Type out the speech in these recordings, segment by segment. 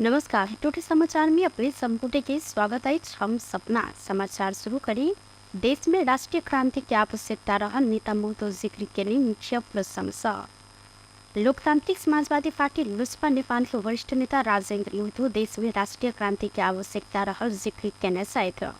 नमस्कार, टोटी समाचार में अपने संपुटे के स्वागत है। हम सपना समाचार शुरू करी। देश में राष्ट्रीय क्रांति के आवश्यकता रहल नेता महतो जिक्र के मुख्य प्रशंसा। लोकतांत्रिक समाजवादी पार्टी लोजपा नेपाल के वरिष्ठ नेता राजेंद्र महतो देश में राष्ट्रीय क्रांति के आवश्यकता रहल जिक्र केने छथि।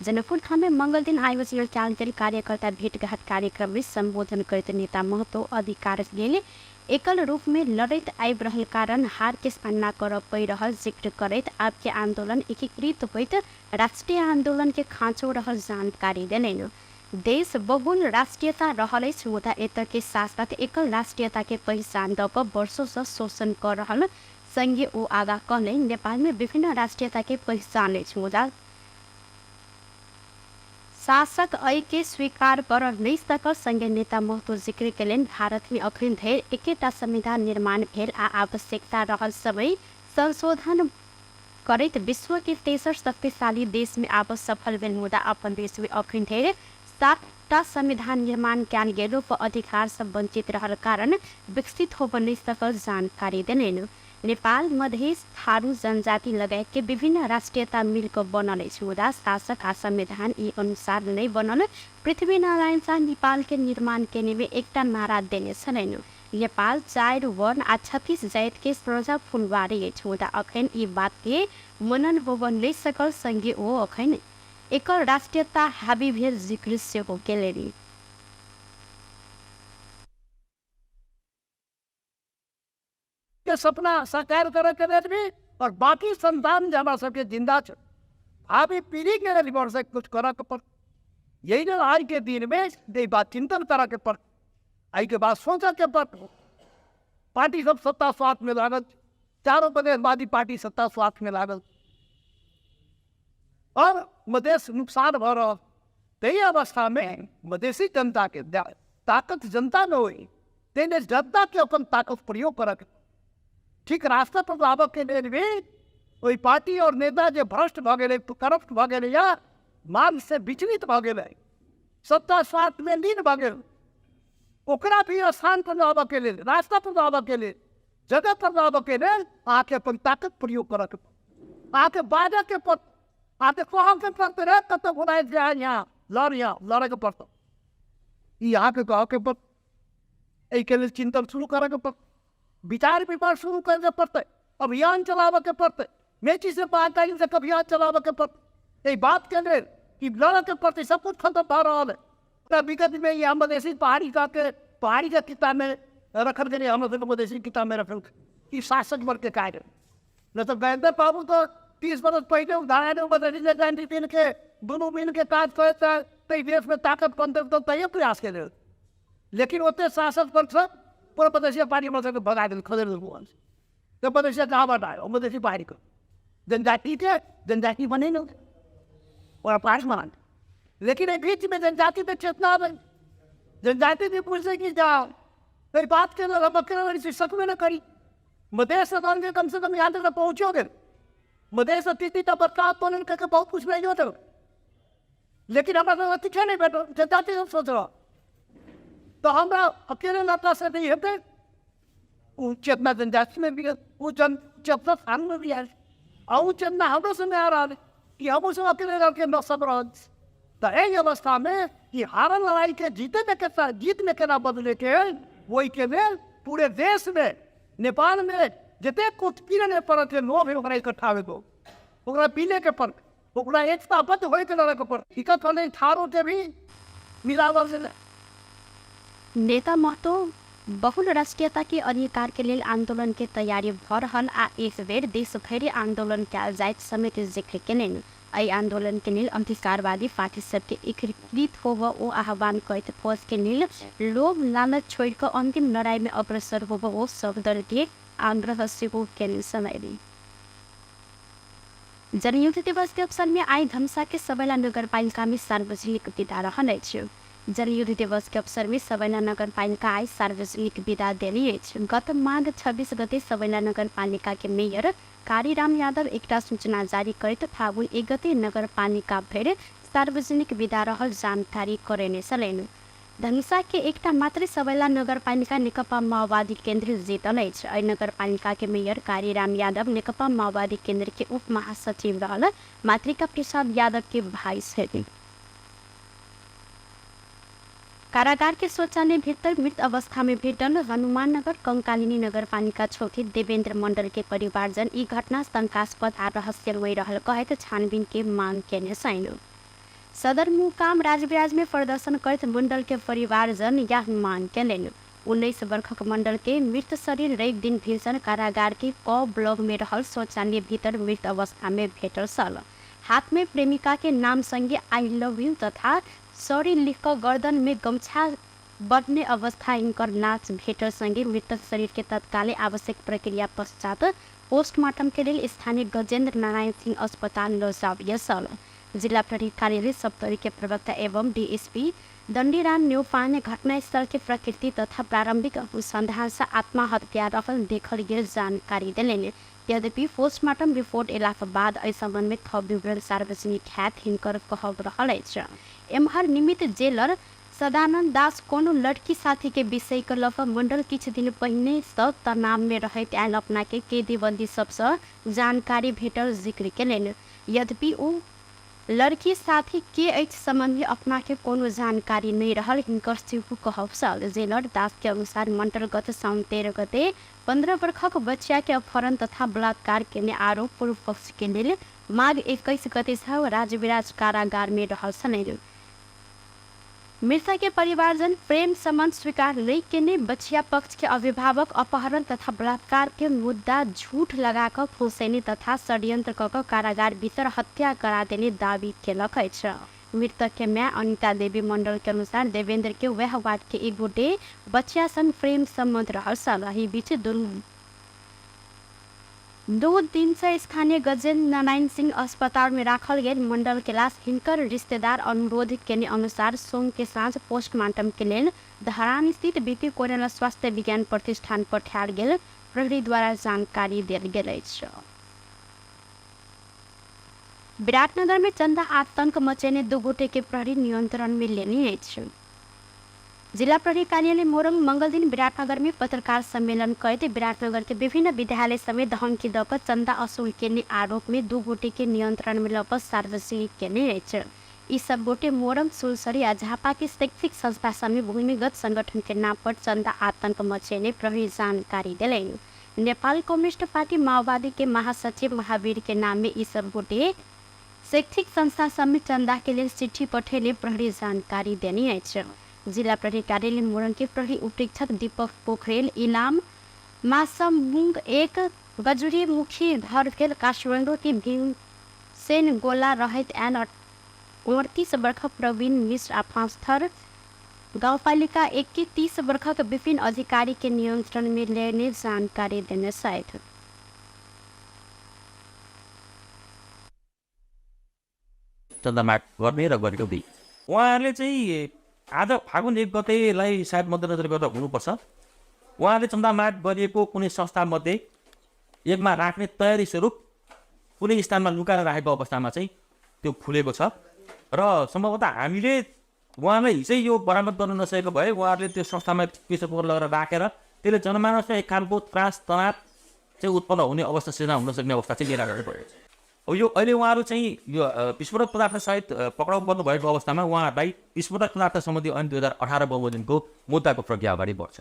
जनकपुर धाम में मंगल दिन आयोजना कयल गेल कार्यकर्ता भेटघाट कार्यक्रम में संबोधन करैत नेता महतो अधिकार लेल एकल रूप में लड़ैत आबि रहल कारण हार के सामना करऽ पड़ि रहल जिक्र करैत आब के आंदोलन एकीकृत होइत राष्ट्रीय आंदोलन के खाँचो रहल जानकारी देलनि। देश बहुल राष्ट्रीयता रहल अछि, मुदा एतय के शासक एकल राष्ट्रीयता के पहिचान दऽ कऽ वर्षों सँ शोषण कऽ रहल संगे ओ आगा कहलनि, नेपाल में विभिन्न राष्ट्रीयता के पहिचान अछि, मुदा शासक एहि के स्वीकार करऽ नहि सकल। संगे नेता महतो जिक्र केलनि, भारत में अखन धरि एकेटा संविधान निर्माण भेल आ आवश्यकता रहल समय संशोधन करैत विश्व के तेसर शक्तिशाली देश में आबऽ सफल भेल, मुदा अपन देश में अखन धरि 7टा संविधान निर्माण कयल गेलो पर अधिकार सँ वंचित रहल कारण विकसित होबऽ नहि सकल जानकारी देलनि। नेपाल, मधेश, थारू जनजाति लगायत के विभिन्न राष्ट्रियता मिल कऽ बनल अछि, मुदा शासक आ संविधान ई अनुसार नहि बनल। पृथ्वीनारायण शाह नेपाल के निर्माण केने में एकटा नारा देने छलनि, नेपाल 4 वर्ण आ 36 जाति के साझा फुलवारी अछि, मुदा अखन ई बात के मनन होबऽ नहि सकल। संगे ओ अखन एकर राष्ट्रियता हावी भेल जिक्र सेहो केलनि। के सपना साकार करे के लेल भी और बाकी संतान जे हमरा सबके जिंदा छै, भावी पीढ़ी के लेल भी से कुछ करऽ के पड़त। यही लेल आज के दिन में ये बात चिंतन करऽ के पड़त, एहि के बाद सोचऽ के पड़त। पार्टी सब सत्ता स्वार्थ में लागल, चारों प्रदेशवादी पार्टी सत्ता स्वार्थ में लागल और मधेश नुकसान भऽ रहल। ताहि अवस्था में मधेशी जनता के ताकत जनता में होई, ताहि जनता के अपन ताकत प्रयोग करऽ के ठीक रास्ता पर लाबऽ के लेल भी ओहि पार्टी और नेता जे भ्रष्ट भऽ गेलै, करप्ट भऽ गेलै या मार्ग से विचलित भऽ गेलै, सत्ता स्वार्थ में लीन भऽ गेल, ओकरा भी स्थान पर लाबऽ के लेल, रास्ता पर लाबऽ के लेल, जगह पर लाबऽ के लेल अहाँके अपन ताकत प्रयोग करऽ के पड़त, अहाँके बाजऽ के पड़त, अहाँके कहऽ के पड़तै, रे कतऽ घुराइत जाय यहाँ लड़, यहाँ लड़ैके पड़त, ई अहाँके कहऽ के पड़त। एहिके लेल चिंतन शुरू करऽ के पड़त, विचार विमर्श शुरू करऽ के पड़तै, अभियान चलाबऽ के पड़तै, मेची से पाताली तक अभियान चलाबऽ के पड़तै। एहि बात के लेल कि लड़ऽ के पड़तै, सब कुछ खत्म भऽ रहल है। तऽ विगत में यहाँ मधेसी पहाड़ी का के पहाड़ी के किताब में रखल गेलै, हमरा सबके मधेसी किताब में रखल ई शासक वर्ग के कार्य। नहीं तो गजेंद्र बाबू तो 30 बरस पहले उधार मधेसी जयंती के दुनू मिल के काज करैत ताहि देश में ताकत बनतै तऽ तैयो प्रयास केने, लेकिन ओते शासक वर्ग सब पूरा मधेसिया पार्टी हमरा सबके भगा देल, खदेड़ देलक। तऽ मधेसिया कहाँ बनायो मधेसी पहाड़ी के जनजाति के जनजाति बने न ओकरा पास मान, लेकिन एहि बीच में जनजाति में चेतना आबै, जनजाति भी पूछे कि जाओ एहि बात के लेल हम अकेला लड़ै छी, सकबे न करी। मधेश के कम से कम यहाँ तक पहुँचो गेल, मधेश तीन टा बड़का आंदोलन करके बहुत कुछ नहीं होते, लेकिन हमरा सब अतिथे नहीं भेटल, जनजाति सब सोच रहा तो हमरा अकेले लड़का से नहीं हेतै। उ चेतना जनजाति में भी है, उ जन चेतना थान में भी है, आ उ चेतना हमरो से नहीं आ रहा है कि हमहूँ सब अकेले लड़के न सब रहल। तो एहि अवस्था में कि हारल लड़ाई के जीते में केना, जीत में केना बदले के है, ओहि के लेल पूरे देश में नेपाल में जतेक उत्पीड़न पड़त है लोभ है ओकरा इकट्ठा होय के, ओकरा पीने के पड़त, ओकरा एकताबद्ध होइके लड़ैके पड़त। टिकट होलै थारो के भी मिलावल गेलै। नेता महतो बहुल राष्ट्रीयता के अधिकार के लेल आंदोलन के तैयारी भ रहल आ एक बेर देशभरि आंदोलन कयल जाइत समेत जिक्र केलनि। एहि आंदोलन के लेल अधिकारवादी पार्टी सबके एकीकृत होब ओ आह्वान करैत फौज के लेल लोभ लालच छोड़ि क अंतिम लड़ाई में अग्रसर होब ओ सब दल के आग्रह सेहो केने छलनि। जनयुद्ध दिवस के अवसर में आइ धमसा के सबैला नगरपालिका में सार्वजनिक विदा रहल अछि। जनयुद्ध दिवस के अवसर में सबैला नगरपालिका आइ सार्वजनिक विदा देने अछि। गत माघ 26 गते सबैला नगरपालिका के मेयर कारीराम यादव एकटा सूचना जारी करैत फागुन 1 गते नगरपालिका भरि सार्वजनिक विदा रहल जानकारी करेने छलनि। धनुषा के एकटा मात्रै सबैला नगरपालिका नेकपा माओवादी केन्द्र जीतल अछि। एहि नगरपालिका के मेयर कारीराम यादव नेकपा माओवादी केन्द्र के उप महासचिव रहल मातृका प्रसाद यादव के भाई छथि। कारागार के शौचालय भीतर मृत अवस्था में भेटल हनुमाननगर कंकालिनी नगरपालिका 6 देवेंद्र मंडल के परिवारजन ई घटना शंकास्पद आ रहस्यमय रहल कहैत छानबीन के मांग केने छनि। सदरमुकाम राजविराज में प्रदर्शन करैत मंडल के परिवारजन यह मांग केलनि। 19 वर्षक मंडल के मृत शरीर रवि दिन भिनसर कारागार के क ब्लॉक में रहल शौचालय भीतर मृत अवस्था में भेटल छल। हाथ में प्रेमिका के नाम संगे I love you तथा सॉरी लिख कऽ गर्दन में गमछा बन्हने अवस्था हिनकर लाश भेटल संगे मृतक शरीर के तत्काले आवश्यक प्रक्रिया पश्चात पोस्टमार्टम के लेल स्थानीय गजेंद्र नारायण सिंह अस्पताल लऽ जायल छल। जिला प्रहरी कार्यालय सप्तरी के प्रवक्ता एवं डीएसपी दण्डीराम न्यौपाने घटनास्थल के प्रकृति तथा प्रारंभिक अनुसंधान से आत्महत्या रहल देखल गेल जानकारी देलनि। यद्यपि पोस्टमार्टम रिपोर्ट एलाक बाद एहि सम्बन्ध में थप विवरण सार्वजनिक हैत हिनकर कहब रहल अछि। एम्हर निमित्त जेलर सदानंद दास कोनो लड़की साथी के विषय के लऽ कऽ मंडल किछु दिन पहिने सँ तनाव में रहैत आयल अपना के कैदीबंदी सबसँ जानकारी भेटल जिक्र केलनि। यद्यपि ओ लड़की साथी के अछि सम्बन्धी अपना के कोनो जानकारी नहीं रहल हिनकर सेहो कहब छल। जेलर दास के अनुसार मंडल गत साउन 13 गते 15 वर्षक बच्चा के अपहरण तथा बलात्कार केने आरोप पूर्व पक्ष के लेल माघ 21 गते सँ राजविराज कारागार में रहल छलनि। मृतक के परिवारजन प्रेम संबंध स्वीकार नहीं केने बच्चिया पक्ष के अभिभावक अपहरण तथा बलात्कार के मुद्दा झूठ लगा कऽ फंसेने तथा षड्यंत्र कऽ कऽ कारागार भीतर हत्या करा देने दावी केलक अछि। मृतक के माय अनिता देवी मंडल के अनुसार देवेंद्र के वह वार्ड के एक गोटे बच्चिया संग प्रेम संबंध रहल छल। एहि बीच 2 दिन से स्थानीय गजेन्द्र नारायण सिंह अस्पताल में राखल गेल मंडल के लाश हिनकर रिश्तेदार अनुरोध केने अनुसार सोम के साँझ पोस्टमार्टम के लेल धरान स्थित बीपी कोइराला स्वास्थ्य विज्ञान प्रतिष्ठान पठायल गेल प्रहरी द्वारा जानकारी देल गेल अछि। विराटनगर में चंदा आतंक मचेने 2 गोटे के प्रहरी नियंत्रण में लेने अछि। जिला प्रहरी कार्यालय मोरंग मंगल दिन विराटनगर में पत्रकार सम्मेलन करैत विराटनगर के विभिन्न विद्यालय समेत धमकी दऽ कऽ चंदा असूल केने आरोप में 2 गोटे के नियंत्रण में लऽ कऽ सार्वजनिक केने अछि। ई सब गोटे मोरंग, सुनसरी आ झापा के शैक्षिक संस्था समेत भूमिगत संगठन के नाम पर चंदा आतंक मचेने प्रहरी जानकारी देलनि। नेपाल कम्युनिस्ट पार्टी माओवादी के महासचिव महावीर के नाम में ई सब गोटे शैक्षिक संस्था समेत चंदा के लेल चिट्ठी पठेने प्रहरी जानकारी देने अछि। जिला प्रहरी कार्यालय मोरंग के प्रहरी उपरीक्षक दीपक पोखरेल इलाम मासमुंग 1 गजुरी मुखी घर भेल काठमाडौँ के भीमसेन गोला रहैत आयल 38 वर्षक प्रवीण मिश्र आ पाँचथर गाउँपालिका 1 के 30 वर्षक विपिन अधिकारी के नियंत्रण में लेने जानकारी देने छथि। चन्दा माग गर्ने र गरेको दुई उहाँहरूले चाहिँ आज फागुन 1 गतेलाई सायद मध्यनजर गर्दा हुनुपर्छ। उहाँहरूले चन्दा माग गरिएको कुनै संस्थामध्ये एकमा राख्ने तयारी स्वरूप कुनै स्थानमा लुकाएर राखेको अवस्थामा चाहिँ त्यो खुलेको छ र सम्भवतः हामीले उहाँलाई हिजै यो बरामद गर्न नसकेको भए उहाँहरूले त्यो संस्थामा प्रेसर कुकर लगेर राखेर त्यसले जनमानसमा एक खालको त्रास तनाव चाहिँ उत्पन्न हुने अवस्था सिर्जना हुन सक्ने अवस्था चाहिँ लिएर आएको भयो। अब यो अहिले उहाँहरू चाहिँ यो विस्फोटक पदार्थसहित पक्राउ पर्नुभएको अवस्थामा उहाँहरूलाई विस्फोटक पदार्थ सम्बन्धी ऐन 2018 बमोजिमको मुद्दाको प्रक्रिया अगाडि बढ्छ।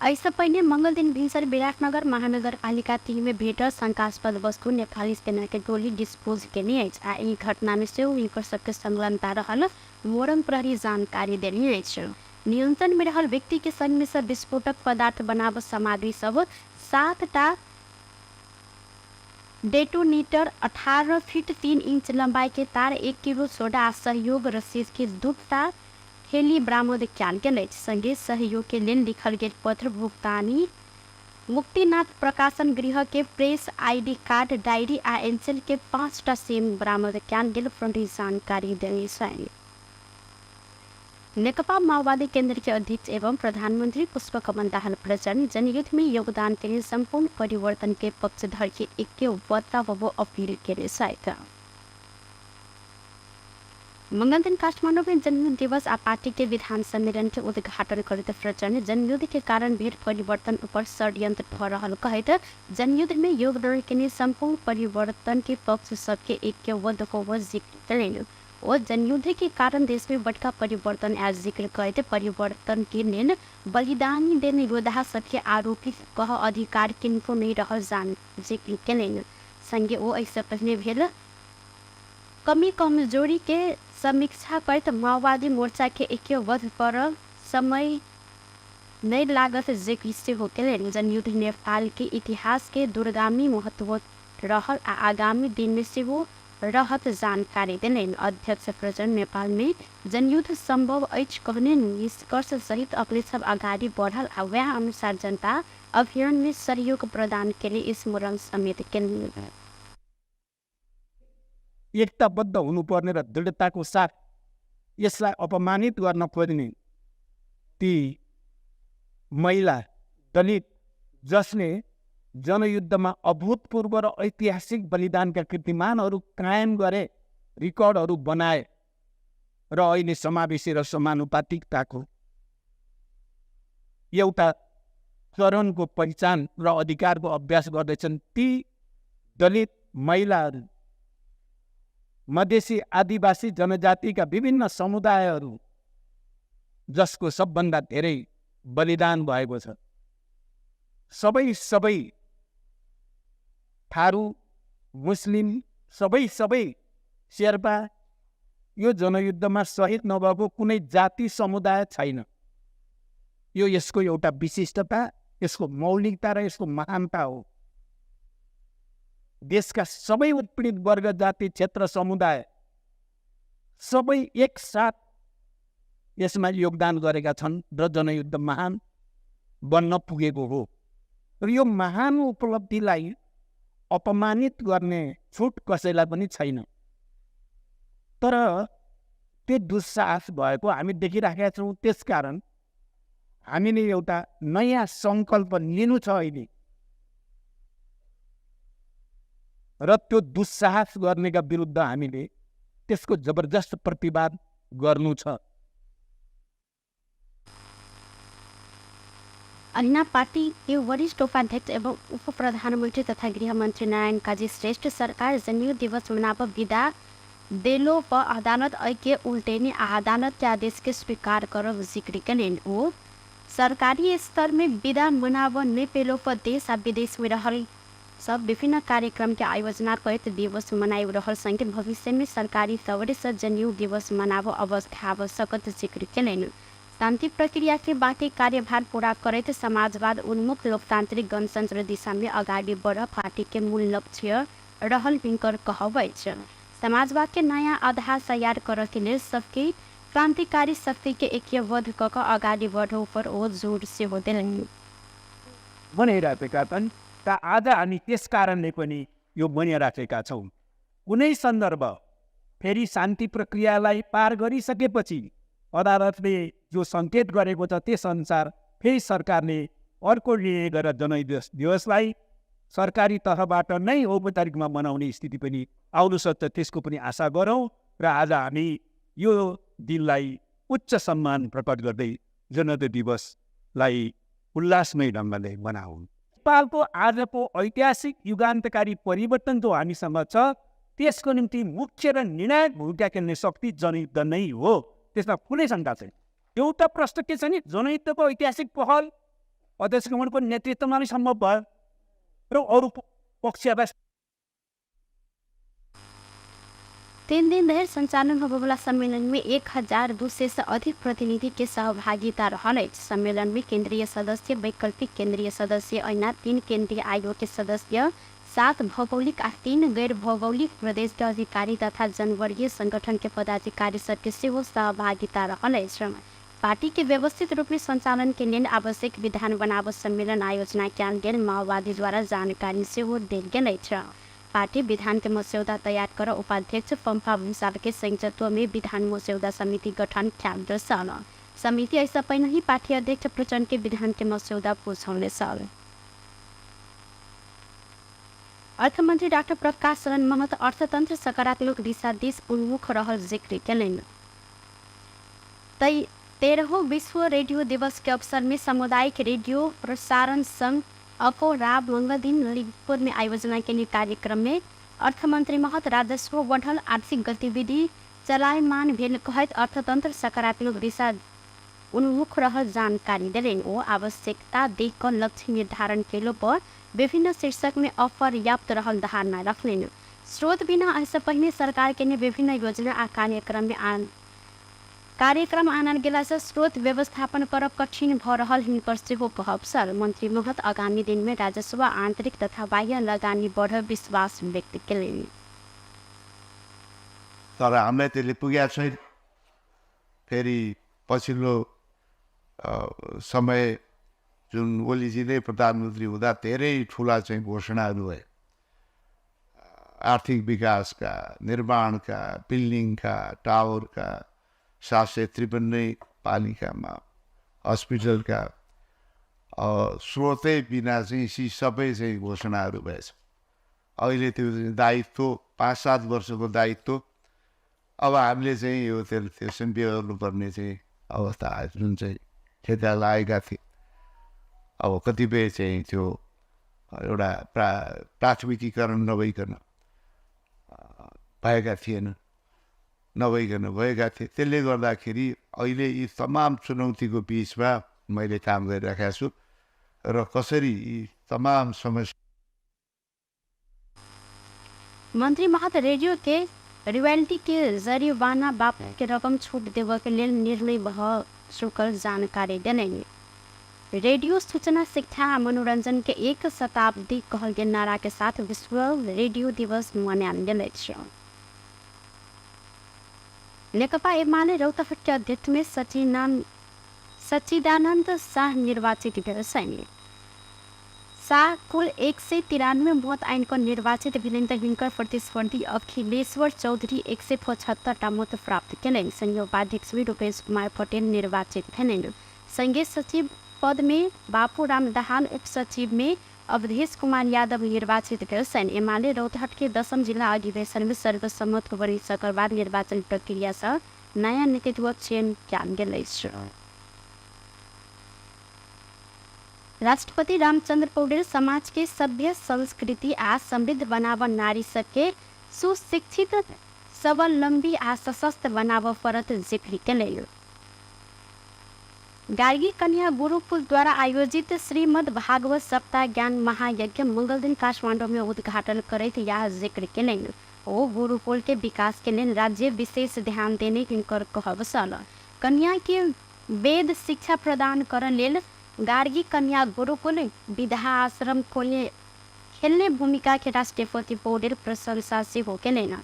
एहिसँ पहिने मंगल दिन भिनसर विराटनगर महानगरपालिका 3 में भेटल शंकास्पद वस्तु नेपाली सेना के टोली डिस्पोज केने अछि आ एहि घटना में सेहो हिनकर सबके संलग्नता रहल मोरंग प्रहरी जानकारी देने अछि। नियंत्रण में रहल व्यक्ति के संग में से विस्फोटक पदार्थ बनाव सामग्री सब 7टा डेटोनेटर, 18 फीट 3 इंच लंबाई के तार, 1 किलो सोडा आ सहयोग रसीद के 2टा थैली बरामद कयल गेल अछि। संगे सहयोग के लेल लिखल गेल पत्र भुगतानी मुक्तिनाथ प्रकाशन गृह के प्रेस आईडी कार्ड, डायरी आ एनसेल के 5टा सिम बरामद कयल गेल प्रहरी जानकारी देने छनि। नेकपा माओवादी केंद्र के अध्यक्ष एवं प्रधानमंत्री पुष्पकमल दाहाल प्रचण्ड जनयुद्ध में योगदान के लिए संपूर्ण परिवर्तन के पक्षधर के एक अपील केने छथि। मंगल दिन काठमाडौँ में जनयुद्ध दिवस आ पार्टी के विधान सम्मेलन के उद्घाटन करैत प्रचण्ड जनयुद्ध के कारण भेल परिवर्तन ऊपर षड्यंत्र भ रहल कहैत जनयुद्ध में योगदान केने सम्पूर्ण परिवर्तन के पक्ष सबके ऐक्यबद्ध होब जिक्र कयलनि। ओ जनयुद्ध के कारण देश में बड़का परिवर्तन आयल जिक्र करैत परिवर्तन के लेल बलिदानी देने योद्धा सबके आरोपित कह अधिकार किनको नहीं रहल जान जिक्र कयलनि। संगे ओ एहिसँ पहिने भेल कमी कमजोरी के समीक्षा करैत माओवादी मोर्चा के ऐक्यबद्ध कर समय नहीं लागत जिक्र सेहो कयलनि। जनयुद्ध नेपाल के इतिहास के दूरगामी महत्व रहल आ आगामी दिन में सेहो रहत जानकारी देलनि। अध्यक्ष प्रचण्ड नेपाल में जनयुद्ध संभव अछि कहने निष्कर्ष सहित अपने सब अगाडि बढ़ल आ वएह अनुसार जनता अभियान में सहयोग प्रदान केने स्मरण समेत केलनि। एकताबद्ध हुनुपर्ने र दृढताको साथ यसलाई अपमानित गर्न खोज्ने ती महिला दलित जसले जनयुद्धमा अभूतपूर्व र ऐतिहासिक बलिदानका कीर्तिमानहरू कायम गरे, रेकर्डहरू बनाए र अहिले समावेशी र समानुपातिकताको एउटा चरणको पहिचान र अधिकारको अभ्यास गर्दैछन्, ती दलित महिलाहरू, मधेसी आदिवासी जनजातिका विभिन्न समुदायहरू जसको सबभन्दा धेरै बलिदान भएको छ, सबै सबै थारू, मुस्लिम, सबै सबै शेर्पा यो जनयुद्धमा शहीद नभएको कुनै जाति समुदाय छैन। यो यसको एउटा विशिष्टता, यसको मौलिकता र यसको महानता हो। देशका सबै उत्पीडित वर्ग, जाति, क्षेत्र, समुदाय सबै एकसाथ यसमा योगदान गरेका छन् र जनयुद्ध महान बन्न पुगेको हो। र यो महान उपलब्धिलाई अपमानित गर्ने छुट कसैलाई पनि छैन। तर त्यो दुस्साहस भएको हामी देखिराखेका छौँ। त्यसकारण हामीले एउटा नयाँ सङ्कल्प लिनु छ अहिले र त्यो दुस्साहस गर्नेका विरुद्ध हामीले त्यसको जबरजस्त प्रतिवाद गर्नु छ। अहिना पार्टी के वरिष्ठ उपाध्यक्ष एवं उप प्रधानमन्त्री तथा गृहमन्त्री नारायण काजी श्रेष्ठ सरकार जनयुद्ध दिवस मनाब विदा देलो पर अदालत ऐके उल्टेनी आ अदालत के आदेश के स्वीकार करब जिक्र कयलनि। ओ सरकारी स्तर में विदा मनाब नहि पेलो पर देश आ विदेश में रहल सब विभिन्न कार्यक्रम के आयोजना करैत दिवस मनाइ रहल संगे भविष्य में सरकारी तौर से जनयुद्ध दिवस मनाब अवस्था आब सकत जिक्र कयलनि। शान्ति प्रक्रिया के बाँकी कार्यभार पूरा करैत समाजवाद उन्मुख लोकतान्त्रिक गणतन्त्र दिशा में अगाडि बढ़ पार्टी के मूल लक्ष्य रहल हिनकर कहब अछि। समाजवाद के नयाँ आधार तैयार करऽ के लेल सबके क्रान्तिकारी शक्ति के ऐक्यबद्ध कऽ कऽ अगाडि बढ़ो पर ओ जोड सेहो देलनि। मनाइराखेका छन् त आज हामी त्यस कारणले पनि यो मनाइराखेका छौँ। कुनै सन्दर्भ फेरि शान्ति प्रक्रियालाई पार गरिसकेपछि अदालतले जो सङ्केत गरेको छ त्यसअनुसार फेरि सरकारले अर्को निर्णय गरेर जनयुद्ध दिवसलाई सरकारी तर्फबाट नै औपचारिकमा मनाउने स्थिति पनि आउन सक्छ, त्यसको पनि आशा गरौँ र आज हामी यो दिनलाई उच्च सम्मान प्रकट गर्दै जनयुद्ध दिवसलाई उल्लासमय ढङ्गले मनाउँ। नेपालको आजको ऐतिहासिक युगान्तकारी परिवर्तन जो हामीसँग छ त्यसको निम्ति मुख्य र निर्णायक भूमिका खेल्ने शक्ति जनयुद्ध नै हो, त्यसमा कुनै शङ्का छैन। एउटा प्रश्न के छ नि, जनयुद्धको ऐतिहासिक पहल अध्यक्ष गमनको नेतृत्वमा नै सम्भव भयो र अरू पक्षहरूलाई। 3 दिन धरि सञ्चालन होबयवला सम्मेलन में 1200 से अधिक प्रतिनिधि के सहभागिता रहल अछि। सम्मेलन में केंद्रीय सदस्य, वैकल्पिक केंद्रीय सदस्य ऐना 3 केंद्रीय आयोग के सदस्य, 7 भौगोलिक आ 3 गैर भौगोलिक प्रदेश के अधिकारी तथा जनवर्गीय संगठन के पदाधिकारी सबके सेहो सहभागिता रहल अछि। पार्टी के व्यवस्थित रूप में संचालन के लेल आवश्यक विधान बनाव सम्मेलन आयोजना कयल गेल माओवादी द्वारा जानकारी सेहो देल गेल अछि। पार्टी विधान के मस्यौदा तैयार कर उपाध्यक्ष पम्फा भूषाल के संयोजकत्व में विधान मस्यौदा समिति गठन कयल गेल छल। समिति एहिसँ पहिने ही पार्टी अध्यक्ष प्रचण्ड के विधान के मस्यौदा बुझौने छल। अर्थमन्त्री डाक्टर प्रकाश शरण महत अर्थतन्त्र सकारात्मक दिशा दिस उन्मुख रहल जिक्र केलनि। तै 13वां विश्व रेडियो दिवस के अवसर में सामुदायिक रेडियो प्रसारण संघ अकोराब मंगल दिन ललितपुर में आयोजना के कार्यक्रम में अर्थमन्त्री महत राजस्व बढ़ल आर्थिक गतिविधि चलायमान भेल कहैत अर्थतन्त्र सकारात्मक दिशा उन्मुख रहल जानकारी देलनि। ओ आवश्यकता देख कऽ लक्ष्य निर्धारण केलो पर विभिन्न शीर्षक में अपर्याप्त रहल धारणा रखलनि। स्रोत बिना एहिसँ पहिने सरकार के विभिन्न योजना आ कार्यक्रम में कार्यक्रम आनल गेलासँ स्रोत व्यवस्थापन करब कठिन भऽ रहल हिनकर सेहो कहब छल। मंत्री महत आगामी दिन में राजस्व आंतरिक तथा बाह्य लगानी बढ़ विश्वास व्यक्त केलनि। तर हामीलाई त्यसले पुगेको छैन। फेरि पछिल्लो समय जुन ओलीजी नै प्रधानमन्त्री हुँदा धेरै ठुला चाहिँ घोषणाहरू भए, आर्थिक विकासका, निर्माणका, बिल्डिङका, टावरका, 753 पालिकामा हस्पिटलका स्रोतै बिना चाहिँ यी सबै चाहिँ घोषणाहरू भएछ। अहिले त्यो दायित्व 5-7 वर्षको दायित्व अब हामीले चाहिँ यो त्यसरी बेहोर्नुपर्ने चाहिँ अवस्था आयो, जुन चाहिँ ठेका लागेका थिए। अब कतिपय चाहिँ त्यो एउटा प्राथमिकीकरण नभइकन भएका थिएन, नभइकन भएका थिए। त्यसले गर्दाखेरि अहिले यी तमाम चुनौतीको बिचमा मैले काम गरिराखेको छु र कसरी यी तमाम समस्या। मंत्री महत रेडियो के रॉयल्टी के जरिवाना बाप के रकम छूट देवे के लेल निर्णय भ चुकल जानकारी देलनि। रेडियो सूचना शिक्षा आ मनोरंजन के एक शताब्दी कहल गेल नारा के साथ विश्व रेडियो दिवस मनायल गेल अछि। नेकपा एमाले रौतहट के अध्यक्ष में सच्चिदानन्द शाह निर्वाचित भेल छनि। शाह कुल 193 मत आइन कऽ निर्वाचित भेलनि तऽ हिनकर प्रतिस्पर्धी अखिलेश्वर चौधरी 175 मत प्राप्त केलनि। संघीय उपाध्यक्ष में रूपेश कुमार पटेल निर्वाचित भेलनि। संघीय सचिव पद में बापूराम दाहाल, उपसचिव में अवधेश कुमार यादव निर्वाचित भेल छनि। एमाले रौतहट के 10म जिला अधिवेशन में सर्वसम्मत बनि सकल बाद निर्वाचन प्रक्रिया सँ नयाँ नेतृत्व चयन कयल गेल अछि। राष्ट्रपति रामचंद्र पौडेल समाज के सभ्य संस्कृति आ समृद्ध बनाव नारी सबके सुशिक्षित स्वावलम्बी आ सशक्त बनाव पड़त जिक्र केलनि। गार्गी कन्या गुरुकुल द्वारा आयोजित श्रीमद् भागवत सप्ताह ज्ञान महायज्ञ मंगल दिन काठमाडौँ में उद्घाटन करैत यह जिक्र केलनि। ओ गुरुकुल के विकास के लेल राज्य विशेष ध्यान देने हिनकर कहब छल। कन्या के वेद शिक्षा प्रदान करऽ लेल गार्गी कन्या गुरुकुल विधा आश्रम खोलने खेलने भूमिका के राष्ट्रपति पौडेल प्रशंसा सेहो केलनि।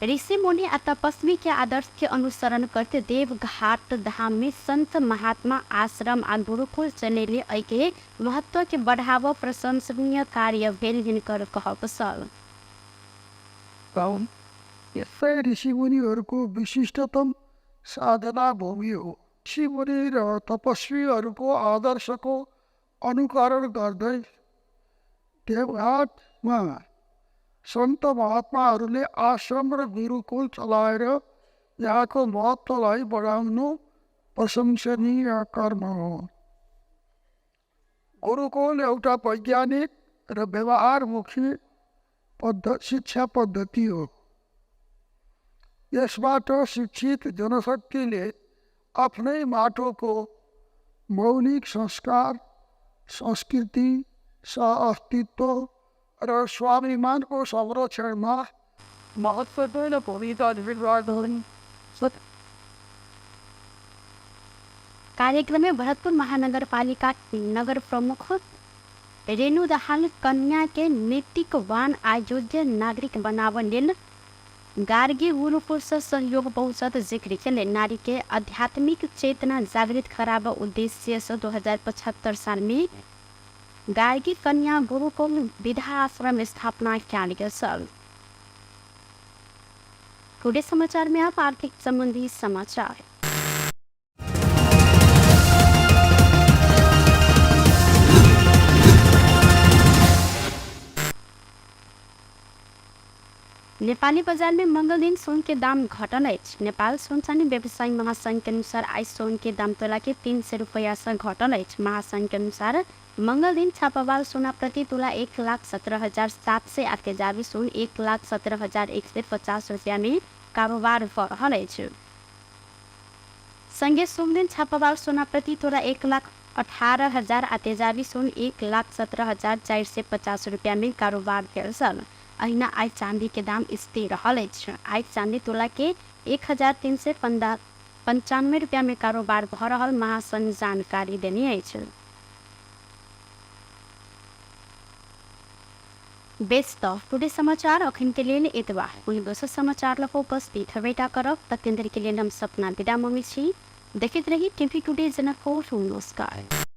ऋषि मुनि आ तपस्वी के आदर्श के अनुसरण करते देवघाट धाम में संत महात्मा आश्रम आ गुरुकुल चलेले एहि के महत्व के बढ़ाव प्रशंसनीय कार्य भेल हिनकर कहब छल। यसै ऋषिमुनिहरूको विशिष्टतम साधना भूमि हो। ऋषिमुनि र तपस्वीहरूको आदर्शको अनुकरण गर्दै देवघाटमा सन्त महात्माहरूले आश्रम र गुरुकुल चलाएर यहाँको महत्त्वलाई बढाउनु प्रशंसनीय कर्म हो। गुरुकुल एउटा वैज्ञानिक र व्यवहारमुखी शिक्षा पद्धति हो। यसबाट शिक्षित जनशक्तिले आफ्नै माटोको मौलिक संस्कार, संस्कृति, सह-अस्तित्व र स्वाभिमानको संरक्षणमा महत्त्वपूर्ण भूमिका निर्वाह। कार्यक्रम में भरतपुर महानगरपालिका नगर प्रमुख रेणु दाहाल कन्या के नैतिकवान अयोग्य नागरिक बनाव लेल गार्गी गुरुकुल से सहयोग पहुँचत जिक्र केलनि। नारी के आध्यात्मिक चेतना जागृत कराब उद्देश्य से 2075 साल में गार्गी कन्या गुरुकुल विधा आश्रम स्थापना कयल गेल छल। टुडे समाचार में आप आर्थिक संबंधी समाचार। नेपाली बजार में मंगल दिन सोन के दाम घटल अछि। नेपाल सोन चानी व्यवसायी महासंघ के अनुसार आइ सोन के दाम तोला के 300 रुपया से घटल अछि। महासंघ के अनुसार मंगल दिन छापावाल सोना प्रति तोला 1,17,700 आ तेजाबी सोन 1,17,150 रुपया में कारोबार भऽ रहल अछि। संगे सोमदिन छापावाल सोना प्रति तोला 1,18,000 आ तेजाबी सोन 1,17,450 रुपया में कारोबार भेल छल। अहिना आइ चांदी के दाम स्थिर रहल अछि। आइ चांदी तोला के 1,395 रुपया में कारोबार भऽ रहल महासंघ जानकारी देने अछि। बेस त टुडे समाचार अखन के लेल एतबा। कोनो दोसर समाचार लऽ उपस्थित हेबेटा करब। तखन के लेल हम सपना विदा मङ्गै छी। देखैत रही टीवी टुडे जनकपुर। नमस्कार।